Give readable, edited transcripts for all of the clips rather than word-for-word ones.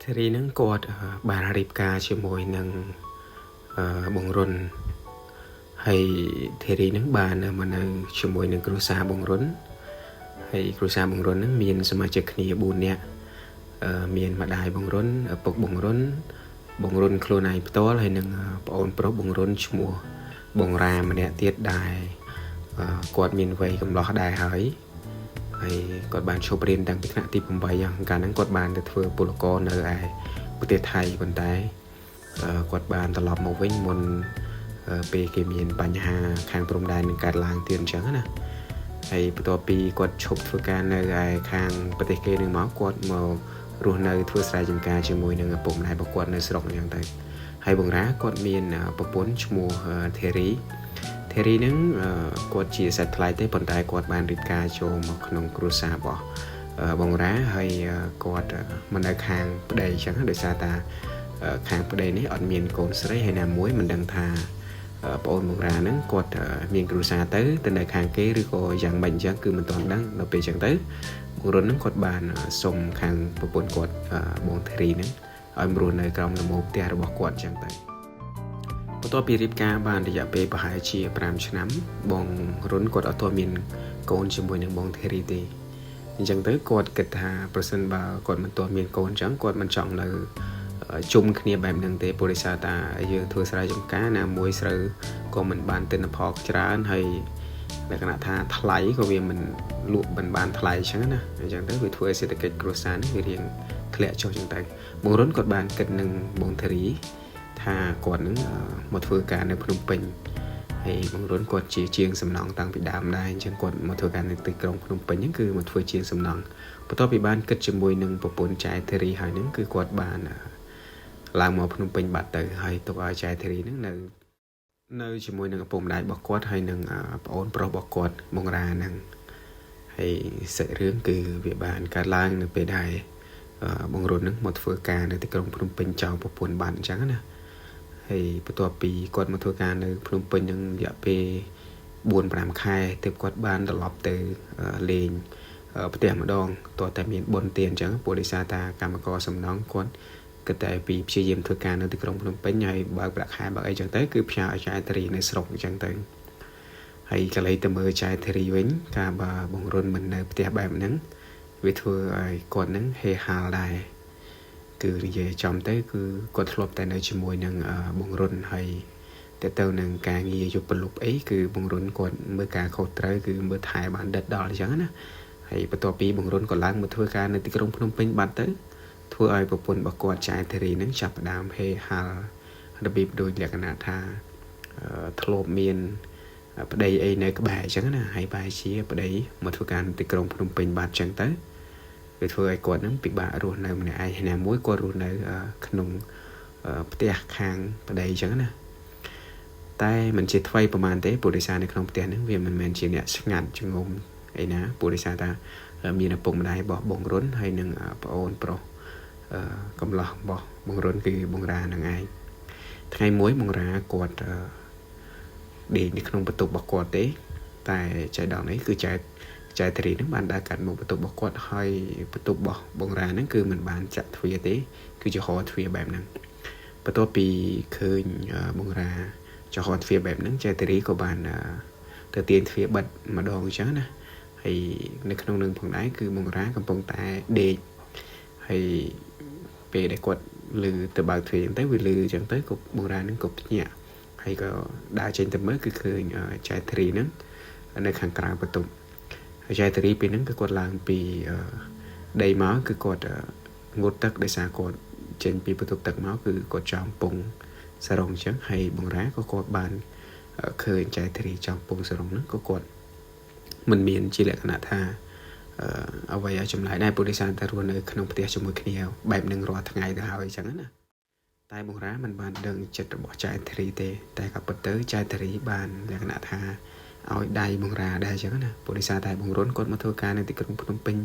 ធីរីហ្នឹងគាត់បានរៀបការជាមួយនឹងបងរុនហើយធីរីហ្នឹងបានមកនៅជាមួយនឹងគ្រួសារបងរុនហើយគ្រួសារបងរុនហ្នឹងមានសមាជិកគ្នា4នាក់មានម្ដាយបងរុនឪពុកបងរុនបងរុនខ្លួនឯងផ្ទាល់ហើយនិងប្អូនប្រុសបងរុនឈ្មោះបងរ៉ាម្នាក់ទៀតដែរគាត់មានវ័យកំឡោះដែរហើយហើយគាត់បានឈប់រៀនតាំងពីថ្នាក់ទី8ហ្នឹងកាលហ្នឹងគាត់បានទៅធ្វើពលករនៅឯប្រទេសថៃប៉ុន្តែគាត់បានត្រឡប់មកវិញមុនពេលគេមានបញ្ហាខាងព្រំដែននឹងកើតឡើងទៀតអញ្ចឹងណាហើយបន្ទាប់ពីគាត់ឈប់ធ្វើការនៅឯខាងប្រទេសគេនឹងមកគាត់មករស់នៅធ្វើស្រែចម្ការជាមួយនឹងឪពុកម្ដាយរបស់គាត់នៅស្រុកអញ្ចឹងទៅហើយបងរ៉ាគាត់មានប្រពន្ធឈ្មោះធីរីធីរីហ្នឹងគាត់ជាសាច់ថ្លៃទេប៉ុន្តែគាត់បានរៀបការចូលមកក្នុងគ្រួសាររបស់បងរ៉ាហើយគាត់មកនៅខាងប្តីអញ្ចឹងដោយសារតាខាងប្តីនេះអត់មានកូនស្រីហើយណាមួយមិនដឹងថាប្អូនបងរ៉ាហ្នឹងគាត់មានគ្រួសារទៅនៅខាងគេឬក៏យ៉ាងម៉េចអញ្ចឹងគឺមិនទាន់ដឹងដល់ពេលអញ្ចឹងទៅបងរុនហ្នឹងគាត់បានសុំខាងប្រពន្ធគាត់បងធីរីហ្នឹងឲ្យមករស់នៅក្រោមលំហផ្ទះរបស់គាត់អញ្ចឹងទៅបន្ទាប់ពីរៀបការបានរយៈពេលប្រហែលជា5ឆ្នាំបងរុនគាត់អត់ទាន់មានកូនជាមួយនឹងបងធីរីទេអញ្ចឹងទៅគាត់គិតថាប្រសិនបើគាត់មិនទាន់មានកូនអញ្ចឹងគាត់មិនចង់នៅជុំគ្នាបែបហ្នឹងទេព្រោះដោយសារតាយើងធ្វើស្រែចម្ការណាមួយស្រូវក៏មិនបានទិន្នផលច្រើនហើយលក្ខណៈថាថ្លៃក៏វាមិនលក់មិនបានថ្លៃអញ្ចឹងណាអញ្ចឹងទៅវាធ្វើឲ្យសេដ្ឋកិច្ចគ្រួសារនេះវារៀងធ្លាក់ចុះអញ្ចឹងទៅបងរុនគាត់បានគិតនឹងបងធីរីថាគាត់នឹងមកធ្វើការនៅភ្នំពេញហើយបងរុនគាត់ជាជាងសំណង់តាំងពីដើមដែរអញ្ចឹងគាត់មកធ្វើការនៅទីក្រុងភ្នំពេញហ្នឹងគឺមកធ្វើជាងសំណង់បន្ទាប់ពីបានគិតជាមួយនឹងប្រពន្ធចែធីរីហើយហ្នឹងគឺគាត់បានឡើងមកភ្នំពេញបាត់ទៅហើយទុកឲ្យចែធីរីហ្នឹងនៅជាមួយនឹងឪពុកម្ដាយរបស់គាត់ហើយនឹងប្អូនប្រុសរបស់គាត់បងរ៉ាហ្នឹងហើយសាច់រឿងគឺវាបានកើតឡើងនៅពេលដែលបងរុនហ្នឹងមកធ្វើការនៅទីក្រុងភ្នំពេញចោលប្រពន្ធបានអញ្ចឹងណាហើយបន្ទាប់ពីគាត់មកធ្វើការនៅភ្នំពេញហ្នឹងរយៈពេល4-5ខែទើបគាត់បានត្រឡប់ទៅលេងផ្ទះម្ដងតោះតែមានបុណ្យទានអញ្ចឹងព្រោះដោយសារតាកម្មករសំណង់គាត់គិតតែពីព្យាយាមធ្វើការនៅទីក្រុងភ្នំពេញហើយបើកប្រាក់ខែបើកអីចឹងទៅគឺផ្ញើឲ្យចែធីរីនៅស្រុកអញ្ចឹងទៅហើយកន្លែងទៅមើលចែធីរីវិញកាលបើបងរុនមិននៅផ្ទះបែបហ្នឹងវាធ្វើឲ្យគាត់ហ្នឹងហេហាលដែរគឺនិយាយចំទៅគឺគាត់ធ្លាប់តែនៅជាមួយនឹងបងរុនហើយទៅនឹងការងារយប់ប្រលប់អីគឺបងរុនគាត់មើលការខុសត្រូវគឺមើលថែបានដិតដល់អញ្ចឹងណាហើយបន្ទាប់ពីបងរុនក៏ឡើងមកធ្វើការនៅទីក្រុងភ្នំពេញបាត់ទៅធ្វើឲ្យប្រពន្ធរបស់គាត់ចែធីរីនឹងចាប់ផ្ដើមហេហាលរបៀបដូចលក្ខណៈថាធ្លាប់មានប្តីអីនៅក្បែរអញ្ចឹងណាហើយបែរជាប្តីមកធ្វើការនៅទីក្រុងភ្នំពេញបាត់អញ្ចឹងទៅវាធ្វើឲ្យគាត់នឹងពិបាករស់នៅម្នាក់ឯងហើយណាមួយគាត់រស់នៅក្នុងផ្ទះខាងប្តីអញ្ចឹងណាតែមិនជាថ្វីប្រហែលទេព្រោះដោយសារនៅក្នុងផ្ទះហ្នឹងវាមិនមែនជាអ្នកស្ងាត់ចងំអីណាព្រោះដោយសារតាមានឪពុកម្ដាយរបស់បងរុនហើយនិងប្អូនប្រុសកំឡោះរបស់បងរុនគឺបងរ៉ានឹងឯងថ្ងៃមួយបងរ៉ាគាត់ដេកនៅក្នុងបន្ទប់របស់គាត់ទេតែចៃដន្យនេះគឺចែធីរីនឹងបានដើរកាត់មុខបន្ទប់របស់គាត់ហើយបន្ទប់របស់បងរ៉ាហ្នឹងគឺមិនបានចាក់ទ្វារទេគឺជាហោទ្វារបែបហ្នឹងបន្ទាប់ពីឃើញបងរ៉ាចំហទ្វារបែបហ្នឹងចែធីរីក៏បានទៅទាញទ្វារបិទម្ដងអញ្ចឹងណាហើយនៅក្នុងនឹងផងដែរគឺបងរ៉ាកំពុងតែដេកហើយពេលដែលគាត់លឺទៅបើកទ្វារអញ្ចឹងទៅវាលឺអញ្ចឹងទៅក៏បងរ៉ានឹងក៏ភ្ញាក់ហើយក៏ដើរចេញទៅមើលគឺឃើញចែធីរីហ្នឹងនៅខាងក្រៅបន្ទប់ហើយចែធីរីពេលហ្នឹងគឺគាត់ឡើងពីដីមកគឺគាត់ងូតទឹកដោយសារគាត់ចេញពីបន្ទប់ទឹកមកគឺគាត់ចំពងសរងអញ្ចឹងហើយបងរ៉ាក៏គាត់បានឃើញចែធីរីចំពងសរងហ្នឹងក៏គាត់មិនមានជាលក្ខណៈថាអ្វីឲ្យចម្លែកដែរព្រោះដោយសារតែរស់នៅក្នុងផ្ទះជាមួយគ្នាបែបនឹងរាល់ថ្ងៃទៅហើយអញ្ចឹងណាតែបងរ៉ាមិនបានដឹងចិត្តរបស់ចែធីរីទេតែក៏ពិតទៅចែធីរីបានលក្ខណៈថាឲ្យដៃបងរ៉ាដែរអញ្ចឹងណាព្រោះដោយសារតែបងរុនគាត់មកធ្វើការនៅទីក្រុងភ្នំពេញ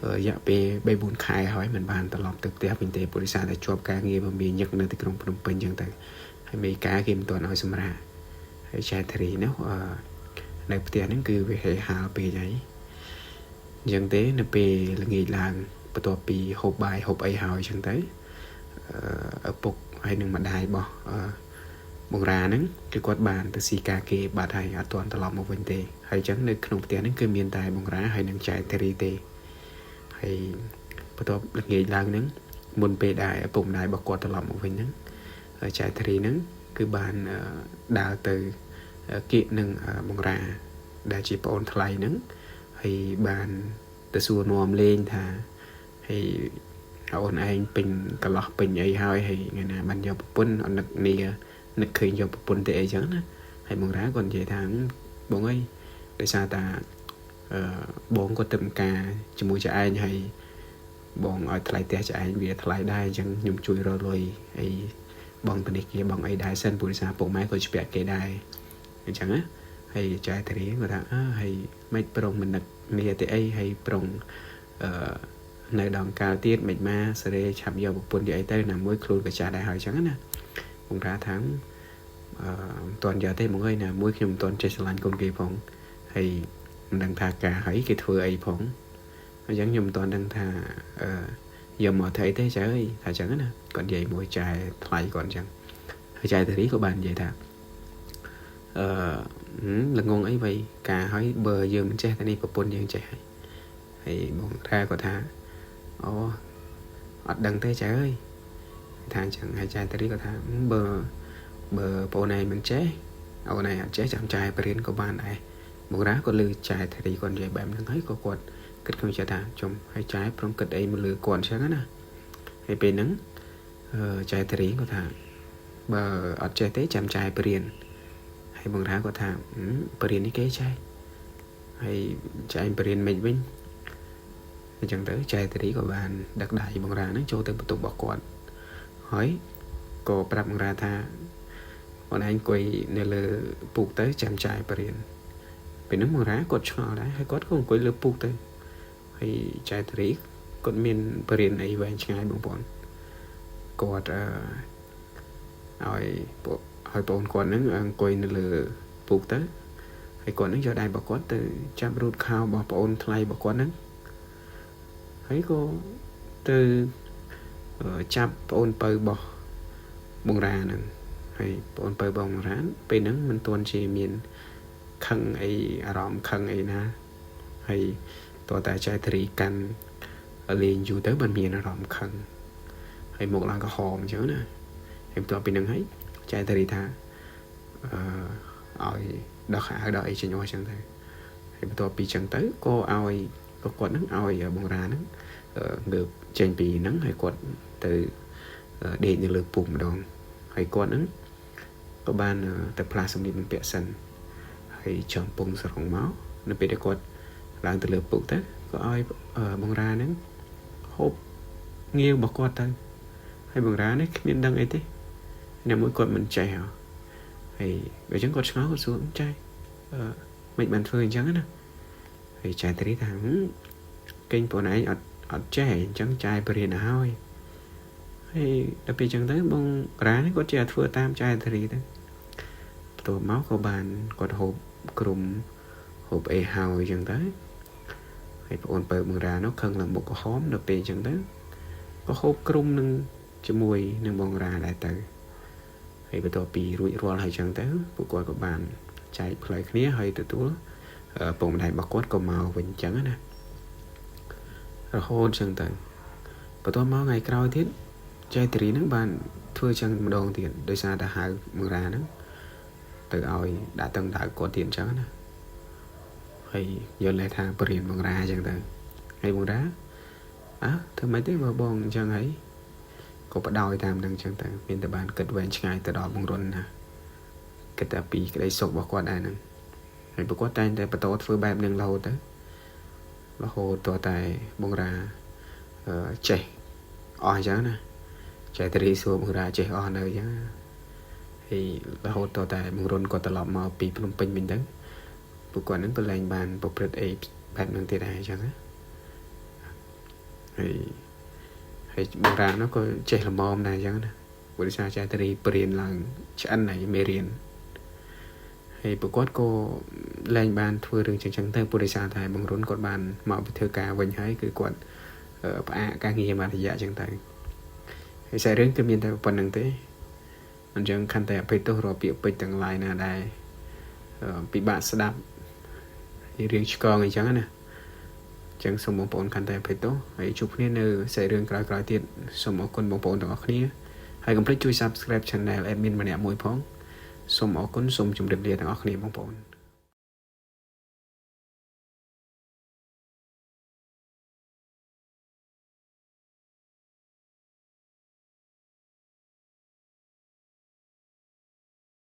រយៈពេល3-4ខែហើយមិនបានត្រឡប់ទៅផ្ទះវិញទេព្រោះដោយសារតែជាប់ការងារមមាញឹកនៅទីក្រុងភ្នំពេញអញ្ចឹងទៅហើយមេការគេមិនទាន់ឲ្យសម្រាកហើយចែធីរីនោះនៅផ្ទះហ្នឹងគឺវាហេហាលពេកហើយអញ្ចឹងទេនៅពេលល្ងាចឡើងបន្ទាប់ពីហូបបាយហូបអីហើយអញ្ចឹងទៅ ឪពុកហើយនឹងម្ដាយរបស់បងរ៉ាហ្នឹងគឺគាត់បានទៅស៊ីការគេបាត់ហើយអត់ទាន់ត្រឡប់មកវិញទេហើយអញ្ចឹងនៅក្នុងផ្ទះហ្នឹងគឺមានតែបងរ៉ាហើយនឹងចែធារីទេហើយបន្ទាប់ល្ងាចឡើងហ្នឹងមុនពេលដែលឪពុកម្ដាយរបស់គាត់ត្រឡប់មកវិញហ្នឹងចែធារីហ្នឹងគឺបានដើរទៅគៀកនឹងបងរ៉ាដែលជាប្អូនថ្លៃហ្នឹងហើយបានទៅសួរនាំលេងថាហើយអូនឯងពេញកន្លោះពេញអីហើយហើយថ្ងៃណាបានយកប្រពន្ធអត់នឹកនានឹកឃើញយកប្រពន្ធទេអីចឹងណាហើយបងរ៉ាគាត់និយាយថាបងអើយដោយសារតាអឺបងគាត់ទៅការជាមួយចៅឯងហើយបងឲ្យថ្លៃផ្ទះចៅឯងវាថ្លៃដែរអញ្ចឹងខ្ញុំជួយរកលុយអីបងធនាគារបងអីដែរសិនព្រោះសារពុកម៉ែក៏ជពាក់គេដែរអញ្ចឹងណាហើយចែធារីគាត់ថាអើហើយមិនប្រុងមិននឹកនាទេអីហើយប្រុងអឺនៅដងកាលទៀតមិនមកសេរីឆាប់យកប្រពន្ធយកអីទៅណាមួយខ្លួនក៏ចាស់ដែរហើយអញ្ចឹងណាបងរ៉ាថាអឺមិនទាន់យកទេបងអើយណាមួយខ្ញុំមិនទាន់ចេះស្រឡាញ់កូនគេផងហើយមិនដឹងថាការហើយគេធ្វើអីផងអញ្ចឹងខ្ញុំមិនទាន់ដឹងថាអឺយកមកធ្វើអីទេចើអើយថាអញ្ចឹងណាគាត់និយាយមួយចែថ្លៃគាត់អញ្ចឹងហើយចែធារីក៏បាននិយាយថាអឺល្ងងអីវ៉ៃការហើយបើយើងមិនចេះតែនេះប្រពន្ធយើងចេះហើយហើយបងរ៉ាគាត់ថាអូអត់ដឹងទេចៅអើយថាអញ្ចឹងហើយចែតារីគាត់ថាបើបើបងឯងមិនចេះអូនឯងអត់ចេះចាំចែបរៀនក៏បានដែរបងរ៉ាគាត់លើចែតារីគាត់និយាយបែបហ្នឹងហើយក៏គាត់គិតក្នុងចិត្តថាជុំហើយចែព្រមគិតអីមកលើគាត់អញ្ចឹងណាហើយពេលហ្នឹងចែតារីគាត់ថាបើអត់ចេះទេចាំចែបរៀនហើយបងរ៉ាគាត់ថាបរៀននេះគេចែហើយចែបរៀនមិនវិញអញ្ចឹងទៅចែតារីក៏បានដឹកដៃបងរ៉ាហ្នឹងចូលទៅបន្ទប់របស់គាត់ហើយក៏ប្រាប់បងរ៉ាថាអូនឯងអង្គុយនៅលើពូកទៅចាំចែបរៀនពេលហ្នឹងបងរ៉ាគាត់ឆ្ងល់ដែរហើយគាត់ក៏អង្គុយលើពូកទៅហើយចែតារីគាត់មានបរៀនអីវែងឆ្ងាយបងប្អូនគាត់ឲ្យពួកឲ្យបងគាត់ហ្នឹងអង្គុយនៅលើពូកទៅហើយគាត់ហ្នឹងយកដៃរបស់គាត់ទៅចាប់រូតខោរបស់ប្អូនថ្លៃរបស់គាត់ហ្នឹងហើយក៏ទៅចាប់ប្អូនពៅរបស់បងរ៉ាហ្នឹងហើយប្អូនពៅបងរ៉ាពេលហ្នឹងមិនទាន់ជាមានខឹងអីអារម្មណ៍ខឹងអីណាហើយតើតែចែធារីកាន់លេងយូរទៅបានមានអារម្មណ៍ខឹងហើយមកឡើងក្រហមអញ្ចឹងណាហើយបន្ទាប់ពីហ្នឹងហើយចែធារីថាអឺឲ្យដោះខោអាវដោះអីចេញអស់អញ្ចឹងទៅហើយបន្ទាប់ពីអញ្ចឹងទៅក៏ឲ្យក៏គាត់ហ្នឹងឲ្យបងរ៉ាហ្នឹងងើបចេញពីហ្នឹងហើយគាត់ទៅដេកនៅលើពូកម្ដងហើយគាត់ហ្នឹងក៏បានទៅផ្លាស់សម្លៀកបំពាក់សិនហើយចំពងសរងមកនៅពេលដែលគាត់ឡើងទៅលើពូកទៅក៏ឲ្យបងរ៉ាហ្នឹងហូបងាវរបស់គាត់ទៅហើយបងរ៉ានេះគ្មានដឹងអីទេអ្នកមួយគាត់មិនចេះហើយបើអញ្ចឹងគាត់ឆ្ងល់គាត់សួរចេះអឺមិនបានធ្វើអញ្ចឹងណាហើយចែតារីថាកេងបងឯងអត់ចេះអញ្ចឹងចែបរៀនទៅហើយហើយដល់ពេលអញ្ចឹងទៅបងរ៉ានេះគាត់ចេះធ្វើតាមចែតារីទៅបន្ទាប់មកក៏បានគាត់ហូបក្រុមហូបអីហើយអញ្ចឹងទៅហើយបងអូនពៅបងរ៉ានោះខឹងឡើងមុខក្រហមដល់ពេលអញ្ចឹងទៅក៏ហូបក្រុមនឹងជាមួយនឹងបងរ៉ាដែរទៅហើយបន្ទាប់ពីរួចរាល់ហើយអញ្ចឹងទៅពួកគាត់ក៏បានចែកផ្លូវគ្នាហើយទទួលពងម្ដាយរបស់គាត់ក៏មកវិញអញ្ចឹងណារហូតអញ្ចឹងទៅបន្ទាប់មកថ្ងៃក្រោយទៀតចែតារីហ្នឹងបានធ្វើអញ្ចឹងម្ដងទៀតដោយសារតែហៅបងរ៉ាហ្នឹងទៅឲ្យដាក់តឹងដៅគាត់ទៀតអញ្ចឹងណាហើយយល់ថាបរៀនបងរ៉ាអញ្ចឹងទៅហើយបងរ៉ាអើធ្វើម៉េចទេបើបងអញ្ចឹងហើយក៏បដោយតាមនឹងអញ្ចឹងទៅមានតែបានគិតវែងឆ្ងាយទៅដល់បងរុនណាគិតតែពីក្តីសុខរបស់គាត់ដែរហ្នឹងហើយប្រកបតែងតែបន្តធ្វើបែបហ្នឹងរហូតទៅរហូតតតែបងរ៉ាចេះអស់អញ្ចឹងណាចែតារីសួរបងរ៉ាចេះអស់នៅអញ្ចឹងហើយរហូតតតែបងរុនគាត់ត្រឡប់មកពីភ្នំពេញវិញទៅពួកគាត់ហ្នឹងក៏លែងបានប្រព្រឹត្តអីបែបហ្នឹងទៀតដែរអញ្ចឹងណាហើយបងរ៉ានោះក៏ចេះល្មមដែរអញ្ចឹងណាបរិសាចែតារីបរៀនឡើងឆ្អិនហើយមេរៀនហើយប្រកបក៏លែងបានធ្វើរឿងចឹងចឹងទៅពុរិសាតែបងរុនគាត់បានមកពីធ្វើការវិញហើយគឺគាត់ផ្អាកការងារមួយរយៈចឹងទៅ ហើយសាច់រឿងគឺមានតែប៉ុណ្្នឹងទេអញ្ចឹងខន្តីអភ័យទោសរាល់ពាក្យពេចន៍ទាំងឡាយណាដែលពិបាកស្ដាប់រៀងឆ្កងអញ្ចឹងណាអញ្ចឹងសូមបងប្អូនខន្តីអភ័យទោសហើយជួបគ្នានៅសាច់រឿងក្រោយៗទៀតសូមអរគុណបងប្អូនទាំងអស់គ្នាហើយកុំភ្លេចជួយ Subscribe Channel admin ម្នាក់មួយផងសូមអរគុណសូមជម្រាបលាទាំងអស់គ្នាបងប្អូន។